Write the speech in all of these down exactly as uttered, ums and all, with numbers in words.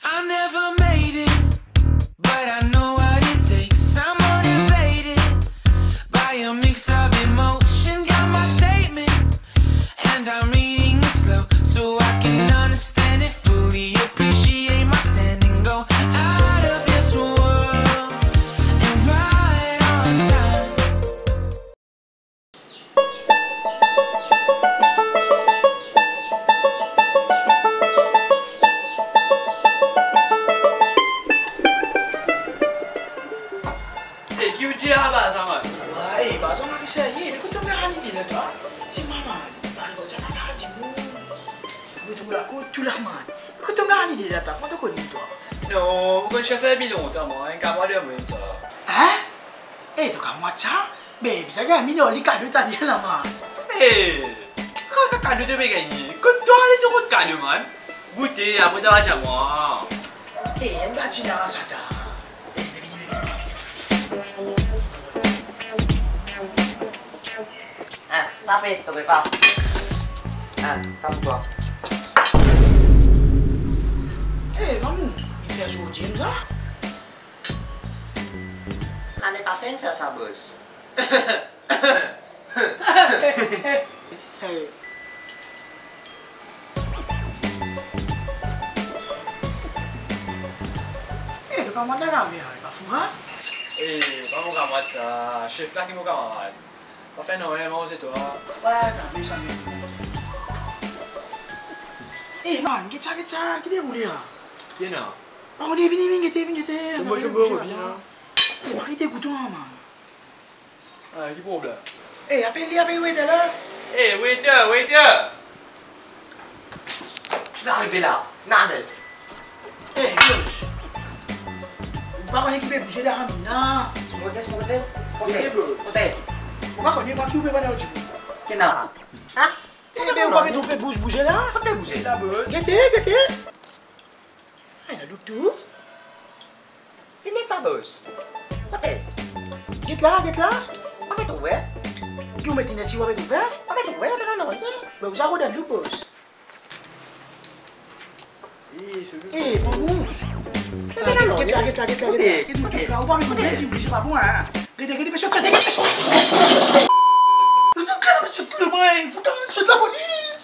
I never made it, but I know what it takes. I'm motivated by a mix of emotion. Got my statement, and I'm reading it slow so I can understand it fully. Appreciate my standing, go out of this world and right on time. E ki ou dir la, Bazaman? Wey, Bazaman, ki serye? Me kot to gagn lide la, twa? Ti mama, pare kot sa, papa dimoun. Ou trouv la kot tou la, man. Me kot to gagn lide la, twa? Kouma to konn li, twa? Non, mo konn sef la depi lontan, mwa. Enn kamwad mwa, sa. Hein? E, to kamwad sa? Be, bizin gagn milyon li kado taler la, man. E, ki traka kado to pe gagne? Kot twa ale to kot kado, man? Goute, apre to va dir mwa. E, enn badina sa ta. E, vini, vini, vini. Ah, pa pe, to pe pa. Ah, sa pou twa. E, maman, li fer zour dim sa? Lane pase, inn fer sa, bos. E, to kamwad la, Gabriel, pa fou, hein? E, pa mo kamwad sa, sef la ki mo kamarad. Pa fer nanye, manz twa. Wey, ta, me sa, me. E, man, get sa, get sa, ki deroule la? Ki ena? Pa, vini, vini, vini, gete, vini, gete. Mo, mo, mo, vini la. E, pa gete kouto, man. Ah, ki problem? E, apel li, apel waiter la. E, waiter, waiter! Ki arive la? Nanye. E, bos. Ou pa kone ki pe bouze la, Amina? Kote, kote, kote, kote? Ou pa kone mwa ki ou pe vann ar dimoun? Ki ena? Hein? E, be, ou pa pe trouve bouze, bouze la? Kote bouze la, bos? Gete, gete. Ena loutou. Li net sa, bos. Kote? Get la, get la. Pa pe trouve. Ki ou met li net si ou pa pe trouve? Pa pe trouve, la, non, non, non. Be, ou sa rod enn loup, bos. E, pa bon. Ah, get la, get la, get la, get la. Get la, ou pa pe trouve, li oblize pa bon, hein. Gete, gete, me sot, gete, gete, me sot. Sot la, sot lor mwa, foutan, sot lapolis.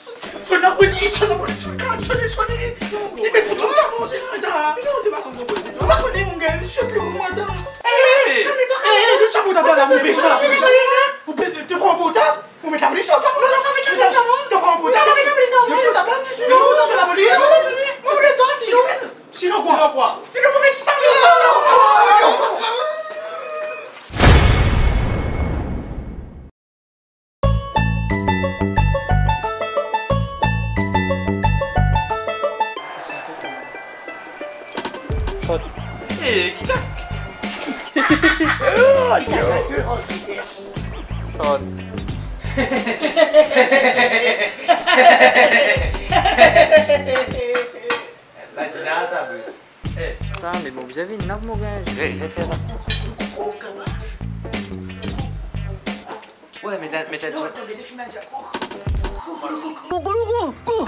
Sot lapolis, sot lapolis, sot lapolis, sot lapolis. Li met pou tou la, bon, se la, ta. Non, to pa konn lapolis, to. Ou pa kone, mon gars, sot lor mwa, ta. E, e, e, e, sot lapolis. Ou pe, to pran portab? Ou met lapolis, ou pa met lapolis? Non, non, met lapolis, non. To pran portab? Non, met lapolis, non. Non, sot lapolis. Mo pou twa, sinon. Sinon kwa? Sinon kwa? Sinon mo met sa. Shot. E, ki sa? Shot. Badina sa, bos. E. Ata, me bon, bizin vinn la pou mo gagn. Ey, fer sa. Wey, me, me, me, non, to gete fim la, dir, koukouloukou.